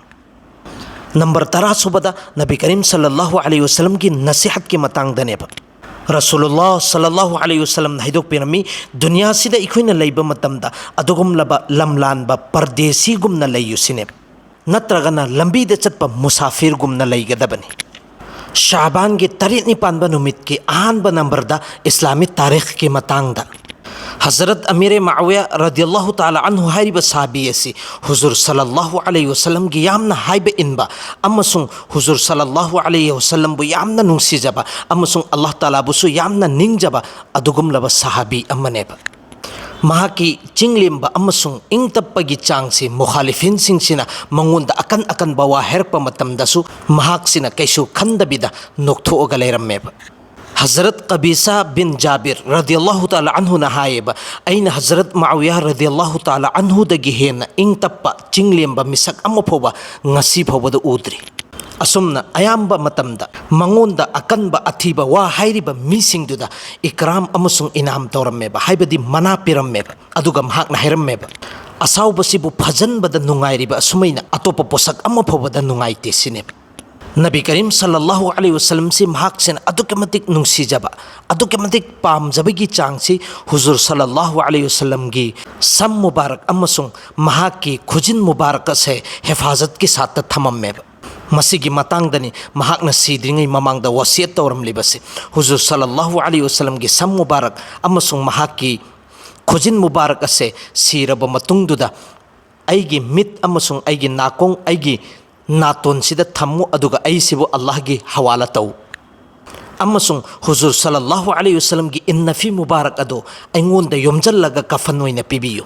ꯅꯝꯕꯔ ꯇꯔꯥ ꯁꯨꯕꯗ ꯅꯕꯤ ꯀꯔꯤꯝ ꯁꯜꯂꯜꯂꯥꯍꯨ ꯑꯂꯩꯍꯤ ꯋꯁꯜꯂꯝꯒꯤ ꯅꯁꯤꯍꯠꯀꯤ ꯃꯇꯥꯡꯗꯅꯦꯕ꯫ ꯔꯁꯨꯂꯨꯜꯂꯥꯍ ꯁꯜꯂꯜꯂꯥꯍꯨ ꯑꯂꯩꯍꯤ ꯋꯁꯜꯂꯝꯅ ꯍꯥꯏꯗꯣꯛꯄꯤꯔꯝꯃꯤ, "ꯗꯨꯅꯤꯌꯥꯁꯤꯗ ꯑꯩꯈꯣꯏꯅ ꯂꯩꯕ ꯃꯇꯝꯗ ꯑꯗꯨꯒꯨꯝꯂꯕ ꯂꯝꯂꯥꯟꯕ ꯄꯔꯗꯦꯁꯤꯒꯨꯝꯅ ꯂꯩꯌꯨ" ꯁꯤꯅꯦꯕ, ꯅꯠꯇ꯭ꯔꯒꯅ ꯂꯝꯕꯤꯗ ꯆꯠꯄ ꯃꯨꯁꯥꯐꯤꯔꯒꯨꯝꯅ ꯂꯩꯒꯗꯕꯅꯤ꯫ ꯁꯥꯕꯥꯟꯒꯤ ꯇꯔꯦꯠ ꯅꯤꯄꯥꯟꯕ ꯅꯨꯃꯤꯠꯀꯤ ꯑꯍꯥꯟꯕ ꯅꯝꯕꯔꯗ ꯏꯁꯂꯥꯃꯤꯛ ꯇꯥꯔꯤꯈꯀꯤ ꯃꯇꯥꯡꯗ ꯍꯖꯔꯠ ꯑꯃꯤꯔꯦ ꯃꯥꯋꯤꯌꯥ ꯔꯗꯤꯌꯜꯂꯥꯍꯨ ꯇꯥꯂꯥ ꯑꯟꯍꯨ ꯍꯥꯏꯔꯤꯕ ꯁꯥꯕꯤ ꯑꯁꯤ ꯍꯨꯖꯨꯔ ꯁꯜꯂꯜꯂꯥꯍꯨ ꯑꯂꯩꯍꯤ ꯋꯁꯜꯂꯝꯒꯤ ꯌꯥꯝꯅ ꯍꯥꯏꯕ ꯏꯟꯕ ꯑꯃꯁꯨꯡ ꯍꯨꯖꯨꯔ ꯁꯜꯂꯜꯂꯥꯍꯨ ꯑꯂꯩꯍꯤ ꯋꯁꯜꯂꯝꯕꯨ ꯌꯥꯝꯅ ꯅꯨꯡꯁꯤꯖꯕ ꯑꯃꯁꯨꯡ ꯑꯜꯂꯥꯍ ꯇꯥꯂꯥꯕꯨꯁꯨ ꯌꯥꯝꯅ ꯅꯤꯡꯖꯕ ꯑꯗꯨꯒꯨꯝꯂꯕ ꯁꯥꯍꯥꯕꯤ ꯑꯃꯅꯦꯕ꯫ ꯃꯍꯥꯛꯀꯤ ꯆꯤꯡꯂꯦꯝꯕ ꯑꯃꯁꯨꯡ ꯏꯪ ꯇꯞꯄꯒꯤ ꯆꯥꯡꯁꯤ ꯃꯨꯈꯥꯂꯤꯐꯤꯟꯁꯤꯡꯁꯤꯅ ꯃꯉꯣꯟꯗ ꯑꯀꯟ ꯑꯀꯟꯕ ꯋꯥ ꯍꯥꯏꯔꯛꯄ ꯃꯇꯝꯗꯁꯨ ꯃꯍꯥꯛꯁꯤꯅ ꯀꯩꯁꯨ ꯈꯟꯗꯕꯤꯗ ꯅꯣꯛꯊꯣꯛꯑꯒ ꯂꯩꯔꯝꯃꯦꯕ꯫ ꯍꯖꯔꯠ ꯀꯕꯤꯁꯥ ꯕꯤꯟ ꯖꯥꯕꯤꯔ ꯔꯗꯤꯌꯜꯂꯥꯍꯨ ꯇꯥꯂꯥ ꯑꯟꯍꯨꯅ ꯍꯥꯏꯌꯦꯕ, "ꯑꯩꯅ ꯍꯖꯔꯠ ꯃꯥꯋꯤꯌꯥ ꯔꯗꯤꯌꯜꯂꯥꯍꯨ ꯇꯥꯂꯥ ꯑꯟꯍꯨꯗꯒꯤ ꯍꯦꯟꯅ ꯏꯪ ꯇꯞꯄ ꯆꯤꯡꯂꯦꯝꯕ ꯃꯤꯁꯛ ꯑꯃ ꯐꯥꯎꯕ ꯉꯁꯤ ꯐꯥꯎꯕꯗ ꯎꯗ꯭ꯔꯤ"꯫ ꯑꯁꯨꯝꯅ ꯑꯌꯥꯝꯕ ꯃꯇꯝꯗ ꯃꯉꯣꯟꯗ ꯑꯀꯟꯕ ꯑꯊꯤꯕ ꯋꯥ ꯍꯥꯏꯔꯤꯕ ꯃꯤꯁꯤꯡꯗꯨꯗ ꯏꯀ꯭ꯔꯥꯝ ꯑꯃꯁꯨꯡ ꯏꯅꯥꯝ ꯇꯧꯔꯝꯃꯦꯕ, ꯍꯥꯏꯕꯗꯤ ꯃꯅꯥ ꯄꯤꯔꯝꯃꯦꯕ꯫ ꯑꯗꯨꯒ ꯃꯍꯥꯛꯅ ꯍꯥꯏꯔꯝꯃꯦꯕ, "ꯑꯁꯥꯎꯕꯁꯤꯕꯨ ꯐꯖꯟꯕꯗ ꯅꯨꯡꯉꯥꯏꯔꯤꯕ ꯑꯁꯨꯃꯥꯏꯅ ꯑꯇꯣꯞꯄ ꯄꯣꯠꯁꯛ ꯑꯃ ꯐꯥꯎꯕꯗ ꯅꯨꯡꯉꯥꯏꯇꯦ" ꯁꯤꯅꯦꯕ꯫ ꯅꯕꯤ ꯀꯔꯤꯝ ꯁꯜꯂꯜꯂꯥꯍꯨ ꯑꯂꯩꯍꯤ ꯋꯁꯜꯂꯝꯁꯤ ꯃꯍꯥꯛꯁꯤꯅ ꯑꯗꯨꯛꯀꯤ ꯃꯇꯤꯛ ꯅꯨꯡꯁꯤꯖꯕ, ꯑꯗꯨꯛꯀꯤ ꯃꯇꯤꯛ ꯄꯥꯝꯖꯕꯒꯤ ꯆꯥꯡꯁꯤ ꯍꯨꯖꯨꯔ ꯁꯜꯂꯜꯂꯥꯍꯨ ꯑꯂꯩꯍꯤ ꯋꯁꯜꯂꯝꯒꯤ ꯁꯝ ꯃꯨꯕꯥꯔꯛ ꯑꯃꯁꯨꯡ ꯃꯍꯥꯛꯀꯤ ꯈꯨꯖꯤꯟ ꯃꯨꯕꯥꯔꯛ ꯑꯁꯦ ꯍꯦꯐꯥꯖꯠꯀꯤ ꯁꯥꯠꯇ ꯊꯝꯃꯝꯃꯦꯕ꯫ ꯃꯁꯤꯒꯤ ꯃꯇꯥꯡꯗꯅꯤ ꯃꯍꯥꯛꯅ ꯁꯤꯗ꯭ꯔꯤꯉꯩ ꯃꯃꯥꯡꯗ ꯋꯥꯁꯤꯌꯠ ꯇꯧꯔꯝꯂꯤꯕꯁꯤ꯫ ꯍꯨꯖꯨꯔ ꯁꯜꯂꯜꯂꯥꯍꯨ ꯑꯂꯩꯍꯤ ꯋꯁꯜꯂꯝꯒꯤ ꯁꯝ ꯃꯨꯕꯥꯔꯛ ꯑꯃꯁꯨꯡ ꯃꯍꯥꯛꯀꯤ ꯈꯨꯖꯤꯟ ꯃꯨꯕꯥꯔꯛ ꯑꯁꯦ ꯁꯤꯔꯕ ꯃꯇꯨꯡꯗꯨꯗ ꯑꯩꯒꯤ ꯃꯤꯠ ꯑꯃꯁꯨꯡ ꯑꯩꯒꯤ ꯅꯥꯀꯣꯡ, ꯑꯩꯒꯤ ꯅꯥꯇꯣꯟꯁꯤꯗ ꯊꯝꯃꯨ, ꯑꯗꯨꯒ ꯑꯩꯁꯤꯕꯨ ꯑꯜꯂꯥꯍꯒꯤ ꯍꯋꯥꯂꯥ ꯇꯧ꯫ ꯑꯃꯁꯨꯡ ꯍꯨꯖꯨꯔ ꯁꯜꯂꯜꯂꯥꯍꯨ ꯑꯂꯩꯍꯤ ꯋꯥꯁꯜꯂꯝꯒꯤ ꯏꯟꯅꯐꯤ ꯃꯨꯕꯥꯔꯛ ꯑꯗꯨ ꯑꯩꯉꯣꯟꯗ ꯌꯣꯝꯖꯜꯂꯒ ꯀꯐꯟ ꯑꯣꯏꯅ ꯄꯤꯕꯤꯌꯨ꯫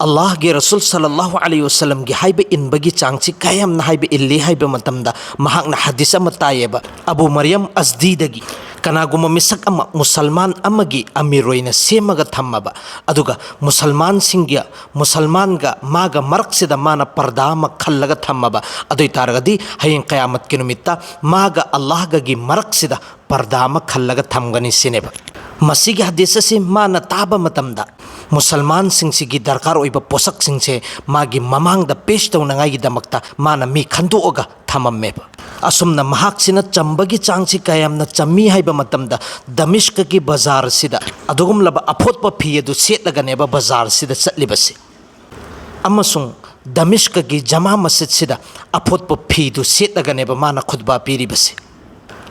ꯑꯜꯂꯥꯍꯒꯤ ꯔꯁꯨꯜ ꯁꯜꯂꯜꯂꯥꯍꯨ ꯑꯂꯩꯍꯤ ꯋꯥꯁꯜꯂꯝꯒꯤ ꯍꯥꯏꯕ ꯏꯟꯕꯒꯤ ꯆꯥꯡꯁꯤ ꯀꯌꯥꯝꯅ ꯍꯥꯏꯕ ꯏꯜꯂꯤ ꯍꯥꯏꯕ ꯃꯇꯝꯗ, ꯃꯍꯥꯛꯅ ꯍꯗꯤꯁ ꯑꯃ ꯇꯥꯏꯌꯦꯕ, ꯑꯕꯨ ꯃꯔꯤꯌꯝ ꯑꯖꯗꯤꯗꯒꯤ, ꯀꯅꯥꯒꯨꯝꯕ ꯃꯤꯁꯛ ꯑꯃ ꯃꯨꯁꯜꯃꯥꯟ ꯑꯃꯒꯤ ꯑꯃꯤꯔ ꯑꯣꯏꯅ ꯁꯦꯝꯃꯒ ꯊꯝꯃꯕ, ꯑꯗꯨꯒ ꯃꯨꯁꯜꯃꯥꯟꯁꯤꯡꯒꯤ, ꯃꯨꯁꯜꯃꯥꯟꯒ ꯃꯥꯒ ꯃꯔꯛꯁꯤꯗ ꯃꯥꯅ ꯄꯔꯗꯥ ꯑꯃ ꯈꯜꯂꯒ ꯊꯝꯃꯕ, ꯑꯗꯨ ꯑꯣꯏ ꯇꯥꯔꯒꯗꯤ ꯍꯌꯦꯡ ꯀꯌꯥꯃꯠꯀꯤ ꯅꯨꯃꯤꯠꯇ ꯃꯥꯒ ꯑꯜꯂꯥꯍꯒꯒꯤ ꯃꯔꯛꯁꯤꯗ ꯄꯔꯗꯥ ꯑꯃ ꯈꯜꯂꯒ ꯊꯝꯒꯅꯤ ꯁꯤꯅꯦꯕ꯫ ꯃꯁꯤꯒꯤ ꯍꯗꯤꯁ ꯑꯁꯤ ꯃꯥꯅ ꯇꯥꯕ ꯃꯇꯝꯗ, ꯃꯨꯁꯜꯃꯥꯟꯁꯤꯡꯁꯤꯒꯤ ꯗꯔꯀꯥꯔ ꯑꯣꯏꯕ ꯄꯣꯠꯁꯛꯁꯤꯡꯁꯦ ꯃꯥꯒꯤ ꯃꯃꯥꯡꯗ ꯄꯦꯁ ꯇꯧꯅꯉꯥꯏꯒꯤꯗꯃꯛꯇ ꯃꯥꯅ ꯃꯤ ꯈꯟꯗꯣꯛꯑꯒ ꯊꯝꯃꯝꯃꯦꯕ꯫ ꯑꯁꯨꯝꯅ ꯃꯍꯥꯛꯁꯤꯅ ꯆꯝꯕꯒꯤ ꯆꯥꯡꯁꯤ ꯀꯌꯥꯝꯅ ꯆꯝꯃꯤ ꯍꯥꯏꯕ ꯃꯇꯝꯗ, ꯗꯃꯤꯁꯀꯒꯤ ꯕꯖꯥꯔꯁꯤꯗ ꯑꯗꯨꯒꯨꯝꯂꯕ ꯑꯐꯣꯠꯄ ꯐꯤ ꯑꯗꯨ ꯁꯦꯠꯂꯒꯅꯦꯕ ꯕꯖꯥꯔꯁꯤꯗ ꯆꯠꯂꯤꯕꯁꯤ꯫ ꯑꯃꯁꯨꯡ ꯗꯃꯤꯁꯀꯒꯤ ꯖꯃꯥ ꯃꯁꯖꯤꯗꯁꯤꯗ ꯑꯐꯣꯠꯄ ꯐꯤꯗꯨ ꯁꯦꯠꯂꯒꯅꯦꯕ ꯃꯥꯅ ꯈꯨꯠꯕꯥ ꯄꯤꯔꯤꯕꯁꯤ꯫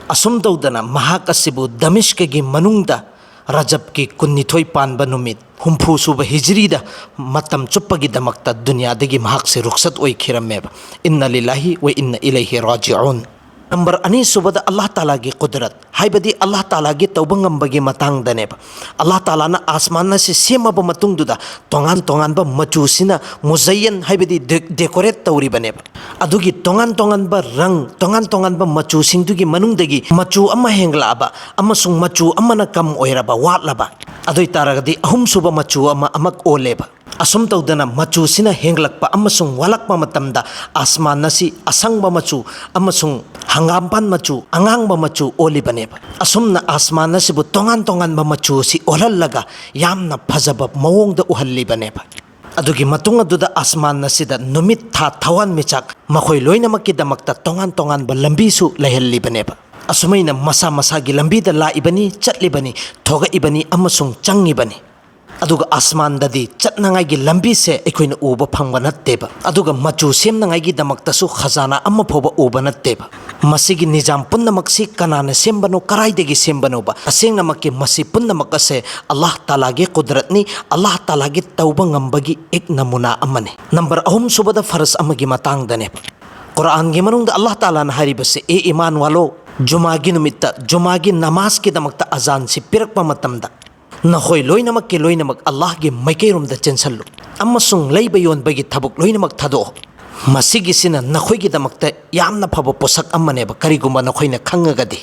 ꯑꯁꯨꯝ ꯇꯧꯗꯅ ꯃꯍꯥꯛ ꯑꯁꯤꯕꯨ ꯗꯃꯤꯁꯀꯒꯤ ꯃꯅꯨꯡꯗ ꯔꯖꯕꯀꯤ ꯀꯨꯟꯅꯤꯊꯣꯏ ꯄꯥꯟꯕ ꯅꯨꯃꯤꯠ, ꯍꯨꯝꯐꯨ ꯁꯨꯕ ꯍꯤꯖꯔꯤꯗ ꯃꯇꯝ ꯆꯨꯞꯄꯒꯤꯗꯃꯛꯇ ꯗꯨꯅꯤꯌꯥꯗꯒꯤ ꯃꯍꯥꯛꯁꯦ ꯔꯨꯈꯁꯠ ꯑꯣꯏꯈꯤꯔꯝꯃꯦꯕ꯫ ꯏꯟꯅ ꯂꯤꯜꯂꯥꯍꯤ ꯋ ꯏꯟꯅ ꯏꯂꯩꯍꯤ ꯔꯥꯖꯤꯎꯟ꯫ ꯅꯝꯕꯔ ꯑꯅꯤꯁꯨꯕꯗ ꯑꯜꯂꯥꯍ ꯇꯥꯂꯥꯒꯤ ꯀꯨꯗꯔꯠ, ꯍꯥꯏꯕꯗꯤ ꯑꯜꯂꯥꯍ ꯇꯥꯂꯥꯒꯤ ꯇꯧꯕ ꯉꯝꯕꯒꯤ ꯃꯇꯥꯡꯗꯅꯦꯕ꯫ ꯑꯜꯂꯥꯍ ꯇꯥꯂꯥꯅ ꯑꯥꯁꯃꯥꯟ ꯑꯁꯤ ꯁꯦꯝꯃꯕ ꯃꯇꯨꯡꯗꯨꯗ, ꯇꯣꯉꯥꯟ ꯇꯣꯉꯥꯟꯕ ꯃꯆꯨꯁꯤꯅ ꯃꯨꯖꯩꯌꯟ, ꯍꯥꯏꯕꯗꯤ ꯗꯦ-, ꯗꯦꯀꯣꯔꯦꯠ ꯇꯧꯔꯤꯕꯅꯦꯕ꯫ ꯑꯗꯨꯒꯤ ꯇꯣꯉꯥꯟ ꯇꯣꯉꯥꯟꯕ ꯔꯪ, ꯇꯣꯉꯥꯟ ꯇꯣꯉꯥꯟꯕ ꯃꯆꯨꯁꯤꯡꯗꯨꯒꯤ ꯃꯅꯨꯡꯗꯒꯤ ꯃꯆꯨ ꯑꯃ ꯍꯦꯟꯒꯠꯂꯛꯑꯕ ꯑꯃꯁꯨꯡ ꯃꯆꯨ ꯑꯃꯅ ꯀꯝ ꯑꯣꯏꯔꯕ, ꯋꯥꯠꯂꯕ, ꯑꯗꯨ ꯑꯣꯏ ꯇꯥꯔꯒꯗꯤ ꯑꯍꯨꯝꯁꯨꯕ ꯃꯆꯨ ꯑꯃ ꯑꯃꯨꯛ ꯑꯣꯜꯂꯦꯕ꯫ ꯑꯁꯨꯝ ꯇꯧꯗꯅ ꯃꯆꯨꯁꯤꯅ ꯍꯦꯟꯒꯠꯂꯛꯄ ꯑꯃꯁꯨꯡ ꯋꯥꯠꯂꯛꯄ ꯃꯇꯝꯗ, ꯑꯥꯁꯃꯥꯟ ꯑꯁꯤ ꯑꯁꯪꯕ ꯃꯆꯨ ꯑꯃꯁꯨꯡ ꯍꯪꯒꯥꯝꯄꯥꯟ ꯃꯆꯨ, ꯑꯉꯥꯡꯕ ꯃꯆꯨ ꯑꯣꯜꯂꯤꯕꯅꯦꯕ꯫ ꯑꯁꯨꯝꯅ ꯑꯥꯁꯃꯥꯟ ꯑꯁꯤꯕꯨ ꯇꯣꯉꯥꯟ ꯇꯣꯉꯥꯟꯕ ꯃꯆꯨ ꯑꯁꯤ ꯑꯣꯜꯍꯜꯂꯒ ꯌꯥꯝꯅ ꯐꯖꯕ ꯃꯑꯣꯡꯗ ꯎꯍꯜꯂꯤꯕꯅꯦꯕ꯫ ꯑꯗꯨꯒꯤ ꯃꯇꯨꯡ ꯑꯗꯨꯗ ꯑꯥꯁꯃꯥꯟ ꯑꯁꯤꯗ ꯅꯨꯃꯤꯠ, ꯊꯥ, ꯊꯋꯥꯟꯃꯤꯆꯥꯛ ꯃꯈꯣꯏ ꯂꯣꯏꯅꯃꯛꯀꯤꯗꯃꯛꯇ ꯇꯣꯉꯥꯟ ꯇꯣꯉꯥꯟꯕ ꯂꯝꯕꯤꯁꯨ ꯂꯩꯍꯜꯂꯤꯕꯅꯦꯕ꯫ ꯑꯁꯨꯃꯥꯏꯅ ꯃꯁꯥ ꯃꯁꯥꯒꯤ ꯂꯝꯕꯤꯗ ꯂꯥꯛꯏꯕꯅꯤ, ꯆꯠꯂꯤꯕꯅꯤ, ꯊꯣꯛꯂꯛꯏꯕꯅꯤ ꯑꯃꯁꯨꯡ ꯆꯪꯉꯤꯕꯅꯤ꯫ ꯑꯗꯨꯒ ꯑꯁꯃꯥꯟꯗꯗꯤ ꯆꯠꯅꯉꯥꯏꯒꯤ ꯂꯝꯕꯤꯁꯦ ꯑꯩꯈꯣꯏꯅ ꯎꯕ ꯐꯪꯕ ꯅꯠꯇꯦꯕ꯫ ꯑꯗꯨꯒ ꯃꯆꯨ ꯁꯦꯝꯅꯉꯥꯏꯒꯤꯗꯃꯛꯇꯁꯨ ꯈꯖꯥꯅꯥ ꯑꯃ ꯐꯥꯎꯕ ꯎꯕ ꯅꯠꯇꯦꯕ꯫ ꯃꯁꯤꯒꯤ ꯅꯤꯖꯥꯝ ꯄꯨꯝꯅꯃꯛꯁꯤ ꯀꯅꯥꯅ ꯁꯦꯝꯕꯅꯣ, ꯀꯔꯥꯏꯗꯒꯤ ꯁꯦꯝꯕꯅꯣꯕ? ꯇꯁꯦꯡꯅꯃꯛꯀꯤ ꯃꯁꯤ ꯄꯨꯝꯅꯃꯛ ꯑꯁꯦ ꯑꯜꯂꯥꯍ ꯇꯥꯂꯥꯒꯤ ꯀꯨꯗꯔꯠꯅꯤ, ꯑꯜꯂꯥꯍ ꯇꯥꯂꯥꯒꯤ ꯇꯧꯕ ꯉꯝꯕꯒꯤ ꯑꯦꯛ ꯅꯃꯨꯅꯥ ꯑꯃꯅꯤ꯫ ꯅꯝꯕꯔ ꯑꯍꯨꯝ ꯁꯨꯕꯗ ꯐꯔꯖ ꯑꯃꯒꯤ ꯃꯇꯥꯡꯗꯅꯦꯕ꯫ ꯀꯨꯔꯥꯟꯒꯤ ꯃꯅꯨꯡꯗ ꯑꯜꯂꯥꯍ ꯇꯥꯂꯥꯅ ꯍꯥꯏꯔꯤꯕꯁꯦ, "ꯑꯦ ꯏꯃꯥꯟ ꯋꯥꯂꯣ, ꯖꯨꯃꯥꯒꯤ ꯅꯨꯃꯤꯠꯇ ꯖꯨꯃꯥꯒꯤ ꯅꯃꯥꯖꯀꯤꯗꯃꯛꯇ ꯑꯖꯥꯟꯁꯤ ꯄꯤꯔꯛꯄ ꯃꯇꯝꯗ ꯅꯈꯣꯏ ꯂꯣꯏꯅꯃꯛꯀꯤ ꯂꯣꯏꯅꯃꯛ ꯑꯜꯂꯥꯍꯒꯤ ꯃꯥꯏꯀꯩꯔꯣꯝꯗ ꯆꯦꯟꯁꯜꯂꯨ, ꯑꯃꯁꯨꯡ ꯂꯩꯕ ꯌꯣꯟꯕꯒꯤ ꯊꯕꯛ ꯂꯣꯏꯅꯃꯛ ꯊꯥꯗꯣꯛꯑꯣ꯫ ꯃꯁꯤꯒꯤꯁꯤꯅ ꯅꯈꯣꯏꯒꯤꯗꯃꯛꯇ ꯌꯥꯝꯅ ꯐꯕ ꯄꯣꯠꯁꯛ ꯑꯃꯅꯦꯕ, ꯀꯔꯤꯒꯨꯝꯕ ꯅꯈꯣꯏꯅ ꯈꯪꯉꯒꯗꯤ"꯫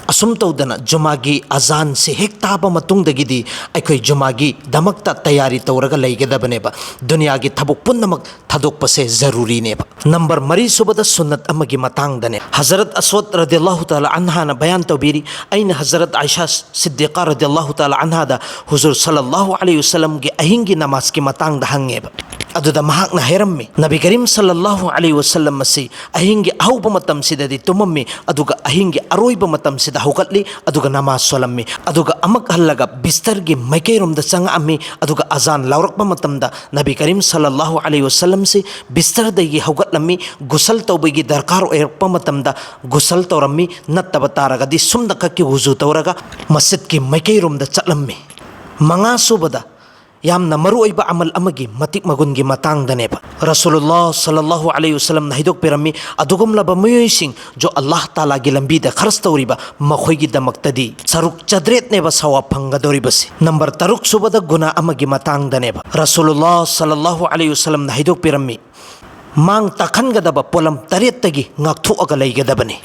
ꯑꯁꯨꯝ ꯇꯧꯗꯅ ꯖꯨꯃꯥꯒꯤ ꯑꯖꯥꯟꯁꯤ ꯍꯦꯛ ꯇꯥꯕ ꯃꯇꯨꯡꯗꯒꯤꯗꯤ ꯑꯩꯈꯣꯏ ꯖꯨꯃꯥꯒꯤꯗꯃꯛꯇ ꯇꯌꯥꯔꯤ ꯇꯧꯔꯒ ꯂꯩꯒꯗꯕꯅꯦꯕ꯫ ꯗꯨꯅꯤꯌꯥꯒꯤ ꯊꯕꯛ ꯄꯨꯝꯅꯃꯛ ꯊꯥꯗꯣꯛꯄꯁꯦ ꯖꯔꯨꯔꯤꯅꯦꯕ꯫ ꯅꯝꯕꯔ ꯃꯔꯤ ꯁꯨꯕꯗ ꯁꯨꯟꯅꯠ ꯑꯃꯒꯤ ꯃꯇꯥꯡꯗꯅꯦ꯫ ꯍꯖꯔꯠ ꯑꯁꯋꯗ ꯔꯗꯤꯌꯜꯂꯥꯍꯨ ꯇꯥꯂꯥ ꯑꯟꯍꯥꯅ ꯕꯌꯥꯟ ꯇꯧꯕꯤꯔꯤ, "ꯑꯩꯅ ꯍꯖꯔꯠ ꯑꯥꯏꯁꯥ ꯁꯤꯗꯤꯀꯥ ꯔꯗꯤꯌꯜꯂꯥꯍꯨ ꯇꯥꯂꯥ ꯑꯟꯍꯥꯗ ꯍꯨꯖꯨꯔ ꯁꯜꯂꯜꯂꯥꯍꯨ ꯑꯂꯩꯍꯤ ꯋꯁꯜꯂꯝꯒꯤ ꯑꯍꯤꯡꯒꯤ ꯅꯃꯥꯖꯀꯤ ꯃꯇꯥꯡꯗ ꯍꯪꯉꯦꯕ꯫ ꯑꯗꯨꯗ ꯃꯍꯥꯛꯅ ꯍꯥꯏꯔꯝꯃꯤ, ꯅꯕꯤ ꯀꯔꯤꯝ ꯁꯜꯂꯜꯂꯥꯍꯨ ꯑꯂꯩꯍꯤ ꯋꯁꯜꯂꯝ ꯑꯁꯤ ꯑꯍꯤꯡꯒꯤ ꯑꯍꯧꯕ ꯃꯇꯝꯁꯤꯗꯗꯤ ꯇꯨꯝꯃꯝꯃꯤ, ꯑꯗꯨꯒ ꯑꯍꯤꯡꯒꯤ ꯑꯔꯣꯏꯕ ꯃꯇꯝꯁꯤꯗ ꯍꯧꯒꯠꯂꯤ, ꯑꯗꯨꯒ ꯅꯃꯥꯖ ꯁꯣꯜꯂꯝꯃꯤ, ꯑꯗꯨꯒ ꯑꯃꯨꯛ ꯍꯜꯂꯒ ꯕꯤꯁꯇꯔꯒꯤ ꯃꯥꯏꯀꯩꯔꯣꯝꯗ ꯆꯪꯉꯛꯑꯝꯃꯤ, ꯑꯗꯨꯒ ꯑꯖꯥꯟ ꯂꯥꯎꯔꯛꯄ ꯃꯇꯝꯗ ꯅꯕꯤ ꯀꯔꯤꯝ ꯁꯜꯂꯜꯂꯥꯍꯨ ꯑꯂꯩꯍꯤ ꯋꯁꯜꯂꯝꯁꯤ ꯕꯤꯁꯇꯔꯗꯒꯤ ꯍꯧꯒꯠꯂꯝꯃꯤ, ꯒꯨꯁꯜ ꯇꯧꯕꯒꯤ ꯗꯔꯀꯥꯔ ꯑꯣꯏꯔꯛꯄ ꯃꯇꯝꯗ ꯒꯨꯁꯜ ꯇꯧꯔꯝꯃꯤ, ꯅꯠꯇꯕ ꯇꯥꯔꯒꯗꯤ ꯁꯨꯝꯅ ꯈꯛꯀꯤ ꯋꯨꯖꯨ ꯇꯧꯔꯒ ꯃꯁꯖꯤꯗꯀꯤ ꯃꯥꯏꯀꯩꯔꯣꯝꯗ ꯆꯠꯂꯝꯃꯤ"꯫ ꯃꯉꯥ ꯁꯨꯕꯗ ꯌꯥꯝꯅ ꯃꯔꯨꯑꯣꯏꯕ ꯑꯃꯜ ꯑꯃꯒꯤ ꯃꯇꯤꯛ ꯃꯒꯨꯟꯒꯤ ꯃꯇꯥꯡꯗꯅꯦꯕ꯫ ꯔꯁꯨꯂꯨꯜꯂꯥꯍ ꯁꯜꯂꯜꯂꯥꯍꯨ ꯑꯂꯩꯍꯤ ꯋꯁꯜꯂꯝꯅ ꯍꯥꯏꯗꯣꯛꯄꯤꯔꯝꯃꯤ, ꯑꯗꯨꯒꯨꯝꯂꯕ ꯃꯤꯑꯣꯏꯁꯤꯡ ꯖꯣ ꯑꯜꯂꯥꯍ ꯇꯥꯂꯥꯒꯤ ꯂꯝꯕꯤꯗ ꯈꯔꯆ ꯇꯧꯔꯤꯕ ꯃꯈꯣꯏꯒꯤꯗꯃꯛꯇꯗꯤ ꯁꯔꯨꯛ ꯆꯥꯇ꯭ꯔꯦꯠꯅꯦꯕ ꯁꯋꯥꯕ ꯐꯪꯒꯗꯧꯔꯤꯕꯁꯤ꯫ ꯅꯝꯕꯔ ꯇꯔꯨꯛ ꯁꯨꯕꯗ ꯒꯨꯅꯥ ꯑꯃꯒꯤ ꯃꯇꯥꯡꯗꯅꯦꯕ꯫ ꯔꯁꯨꯂꯨꯜꯂꯥꯍ ꯁꯜꯂꯜꯂꯥꯍꯨ ꯑꯂꯩꯍꯤ ꯋꯁꯜꯂꯝꯅ ꯍꯥꯏꯗꯣꯛꯄꯤꯔꯝꯃꯤ, ꯃꯥꯡ ꯇꯥꯛꯍꯟꯒꯗꯕ ꯄꯣꯠꯂꯝ ꯇꯔꯦꯠꯇꯒꯤ ꯉꯥꯛꯊꯣꯛꯑꯒ ꯂꯩꯒꯗꯕꯅꯤ꯫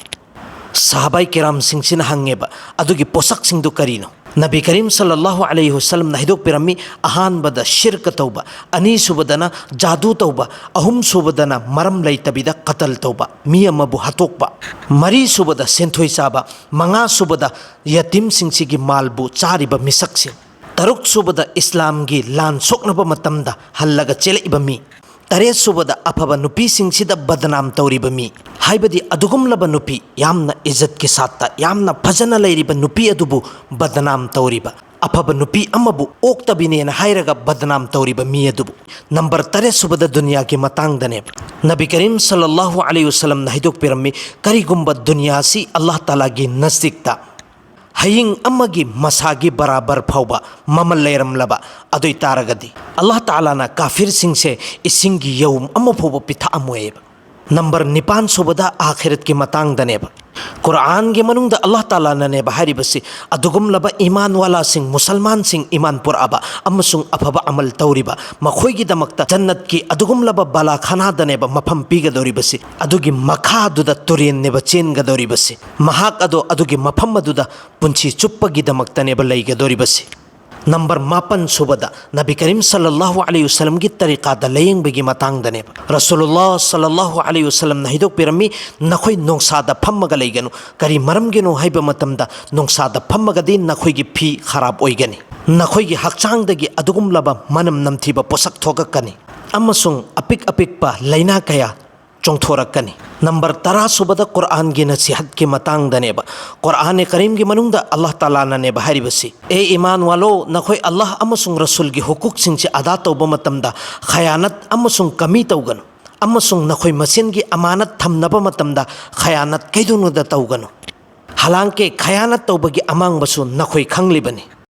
ꯁꯍꯥꯕꯥꯏ ꯀꯤꯔꯥꯝꯁꯤꯡꯁꯤꯅ ꯍꯪꯉꯦꯕ, "ꯑꯗꯨꯒꯤ ꯄꯣꯠꯁꯛꯁꯤꯡꯗꯨ ꯀꯔꯤꯅꯣ?" ꯅꯕꯤ ꯀꯔꯤꯝ ꯁꯜꯂꯜꯂꯥꯍꯨ ꯑꯂꯩꯍꯤ ꯋꯁꯜꯂꯝꯅ ꯍꯥꯏꯗꯣꯛꯄꯤꯔꯝꯃꯤ, ꯑꯍꯥꯟꯕꯗ ꯁꯤꯔꯀ ꯇꯧꯕ, ꯑꯅꯤꯁꯨꯕꯗꯅ ꯖꯥꯗꯨ ꯇꯧꯕ, ꯑꯍꯨꯝꯁꯨꯕꯗꯅ ꯃꯔꯝ ꯂꯩꯇꯕꯤꯗ ꯀꯇꯜ ꯇꯧꯕ, ꯃꯤ ꯑꯃꯕꯨ ꯍꯥꯠꯇꯣꯛꯄ, ꯃꯔꯤꯁꯨꯕꯗ ꯁꯦꯟꯊꯣꯏ ꯆꯥꯕ, ꯃꯉꯥꯁꯨꯕꯗ ꯌꯇꯤꯝꯁꯤꯡꯁꯤꯒꯤ ꯃꯥꯜꯕꯨ ꯆꯥꯔꯤꯕ ꯃꯤꯁꯛꯁꯤꯡ, ꯇꯔꯨꯛꯁꯨꯕꯗ ꯏꯁꯂꯥꯝꯒꯤ ꯂꯥꯟ ꯁꯣꯛꯅꯕ ꯃꯇꯝꯗ ꯍꯜꯂꯒ ꯆꯦꯜꯂꯛꯏꯕ ꯃꯤ, ꯇꯔꯦꯠꯁꯨꯕꯗ ꯑꯐꯕ ꯅꯨꯄꯤꯁꯤꯡꯁꯤꯗ ꯕꯗꯅꯥꯝ ꯇꯧꯔꯤꯕ ꯃꯤ, ꯍꯥꯏꯕꯗꯤ ꯑꯗꯨꯒꯨꯝꯂꯕ ꯅꯨꯄꯤ, ꯌꯥꯝꯅ ꯏꯖꯠꯀꯤ ꯁꯥꯠꯇ, ꯌꯥꯝꯅ ꯐꯖꯅ ꯂꯩꯔꯤꯕ ꯅꯨꯄꯤ ꯑꯗꯨꯕꯨ ꯕꯗꯅꯥꯝ ꯇꯧꯔꯤꯕ꯫ ꯑꯐꯕ ꯅꯨꯄꯤ ꯑꯃꯕꯨ ꯑꯣꯛꯇꯕꯤꯅꯦꯅ ꯍꯥꯏꯔꯒ ꯕꯗꯅꯥꯝ ꯇꯧꯔꯤꯕ ꯃꯤ ꯑꯗꯨꯕꯨ꯫ ꯅꯝꯕꯔ ꯇꯔꯦꯠ ꯁꯨꯕꯗ ꯗꯨꯅꯤꯌꯥꯒꯤ ꯃꯇꯥꯡꯗꯅꯦꯕ꯫ ꯅꯕꯤ ꯀꯔꯤꯝ ꯁꯜꯂꯜꯂꯥꯍꯨ ꯑꯂꯩꯍꯤ ꯋꯁꯜꯂꯝꯅ ꯍꯥꯏꯗꯣꯛꯄꯤꯔꯝꯃꯤ, ꯀꯔꯤꯒꯨꯝꯕ ꯗꯨꯅꯤꯌꯥꯁꯤ ꯑꯜꯂꯥꯍ ꯇꯥꯂꯥꯒꯤ ꯅꯖꯗꯤꯛꯇ ꯍꯌꯤꯡ ꯑꯃꯒꯤ ꯃꯁꯥꯒꯤ ꯕꯔꯥꯕꯔ ꯐꯥꯎꯕ ꯃꯃꯜ ꯂꯩꯔꯝꯂꯕ ꯑꯗꯨ ꯑꯣꯏ ꯇꯥꯔꯒꯗꯤ, ꯑꯜꯂꯥꯍ ꯇꯥꯂꯥꯅ ꯀꯥꯐꯤꯔꯁꯤꯡꯁꯦ ꯏꯁꯤꯡꯒꯤ ꯌꯧꯝ ꯑꯃ ꯐꯥꯎꯕ ꯄꯤꯊꯛꯑꯝꯃꯣꯏꯕ꯫ ꯅꯝꯕꯔ ꯅꯤꯄꯥꯟ ꯁꯨꯕꯗ ꯑꯥꯈꯤꯔꯠꯀꯤ ꯃꯇꯥꯡꯗꯅꯦꯕ꯫ ꯀꯨꯔꯥꯟꯒꯤ ꯃꯅꯨꯡꯗ ꯑꯜꯂꯥꯍ ꯇꯥꯂꯥꯅꯅꯦꯕ ꯍꯥꯏꯔꯤꯕꯁꯤ, ꯑꯗꯨꯒꯨꯝꯂꯕ ꯏꯃꯥꯟ ꯋꯥꯂꯥꯁꯤꯡ, ꯃꯨꯁꯜꯃꯥꯟꯁꯤꯡ, ꯏꯃꯥꯟ ꯄꯨꯔꯛꯑꯕ ꯑꯃꯁꯨꯡ ꯑꯐꯕ ꯑꯃꯜ ꯇꯧꯔꯤꯕ, ꯃꯈꯣꯏꯒꯤꯗꯃꯛꯇ ꯖꯟꯅꯠꯀꯤ ꯑꯗꯨꯒꯨꯝꯂꯕ ꯕꯂꯥꯈꯥꯅꯥꯗꯅꯦꯕ ꯃꯐꯝ ꯄꯤꯒꯗꯧꯔꯤꯕꯁꯤ꯫ ꯑꯗꯨꯒꯤ ꯃꯈꯥꯗꯨꯗ ꯇꯨꯔꯦꯟꯅꯦꯕ ꯆꯦꯟꯒꯗꯧꯔꯤꯕꯁꯤ꯫ ꯃꯍꯥꯛ ꯑꯗꯣ ꯑꯗꯨꯒꯤ ꯃꯐꯝ ꯑꯗꯨꯗ ꯄꯨꯟꯁꯤ ꯆꯨꯞꯄꯒꯤꯗꯃꯛꯇꯅꯦꯕ ꯂꯩꯒꯗꯧꯔꯤꯕꯁꯤ꯫ ꯅꯝꯕꯔ ꯃꯥꯄꯟ ꯁꯨꯕꯗ, ꯅꯕꯤ ꯀꯔꯤꯝ ꯁꯜꯂꯜꯂꯥꯍꯨ ꯑꯂꯩꯍꯤ ꯋꯁꯜꯂꯝꯒꯤ ꯇꯔꯤꯀꯥꯗ ꯂꯥꯌꯦꯡꯕꯒꯤ ꯃꯇꯥꯡꯗꯅꯦꯕ꯫ ꯔꯁꯨꯂꯨꯜꯂꯥꯍ ꯁꯜꯂꯜꯂꯥꯍꯨ ꯑꯂꯩꯍꯤ ꯋꯁꯜꯂꯝꯅ ꯍꯥꯏꯗꯣꯛꯄꯤꯔꯝꯃꯤ, "ꯅꯈꯣꯏ ꯅꯣꯡꯁꯥꯗ ꯐꯝꯃꯒ ꯂꯩꯒꯅꯨ"꯫ ꯀꯔꯤ ꯃꯔꯝꯒꯤꯅꯣ ꯍꯥꯏꯕ ꯃꯇꯝꯗ, ꯅꯣꯡꯁꯥꯗ ꯐꯝꯃꯒꯗꯤ ꯅꯈꯣꯏꯒꯤ ꯐꯤ ꯈꯔꯥꯞ ꯑꯣꯏꯒꯅꯤ, ꯅꯈꯣꯏꯒꯤ ꯍꯛꯆꯥꯡꯗꯒꯤ ꯑꯗꯨꯒꯨꯝꯂꯕ ꯃꯅꯝ ꯅꯝꯊꯤꯕ ꯄꯣꯠꯁꯛ ꯊꯣꯛꯂꯛꯀꯅꯤ, ꯑꯃꯁꯨꯡ ꯑꯄꯤꯛ ꯑꯄꯤꯛꯄ ꯂꯥꯏꯅꯥ ꯀꯌꯥ ꯆꯣꯡꯊꯣꯔꯛꯀꯅꯤ꯫ ꯅꯝꯕꯔ ꯇꯔꯥ ꯁꯨꯕꯗ ꯀꯨꯔꯥꯟꯒꯤ ꯅꯁꯤꯍꯠꯀꯤ ꯃꯇꯥꯡꯗꯅꯦꯕ꯫ ꯀꯨꯔꯥꯟ ꯀꯔꯤꯝꯒꯤ ꯃꯅꯨꯡꯗ ꯑꯜꯂꯥꯍ ꯇꯥꯂꯥꯅꯅꯦꯕ ꯍꯥꯏꯔꯤꯕꯁꯤ, "ꯑꯦ ꯏꯃꯥꯟ ꯋꯥꯂꯣ, ꯅꯈꯣꯏ ꯑꯜꯂꯥꯍ ꯑꯃꯁꯨꯡ ꯔꯁꯨꯜꯒꯤ ꯍꯨꯀꯨꯛꯁꯤꯡꯁꯤ ꯑꯗꯥ ꯇꯧꯕ ꯃꯇꯝꯗ ꯈꯌꯥꯅꯠ ꯑꯃꯁꯨꯡ ꯀꯃꯤ ꯇꯧꯒꯅꯨ, ꯑꯃꯁꯨꯡ ꯅꯈꯣꯏ ꯃꯁꯦꯟꯒꯤ ꯑꯃꯥꯅꯠ ꯊꯝꯅꯕ ꯃꯇꯝꯗ ꯈꯌꯥꯅꯠ ꯀꯩꯗꯧꯅꯨꯡꯗ ꯇꯧꯒꯅꯨ꯫ ꯍꯥꯂꯥꯡꯀꯦ ꯈꯌꯥꯅꯠ ꯇꯧꯕꯒꯤ ꯑꯃꯥꯡꯕꯁꯨ ꯅꯈꯣꯏ ꯈꯪꯂꯤꯕꯅꯤ"꯫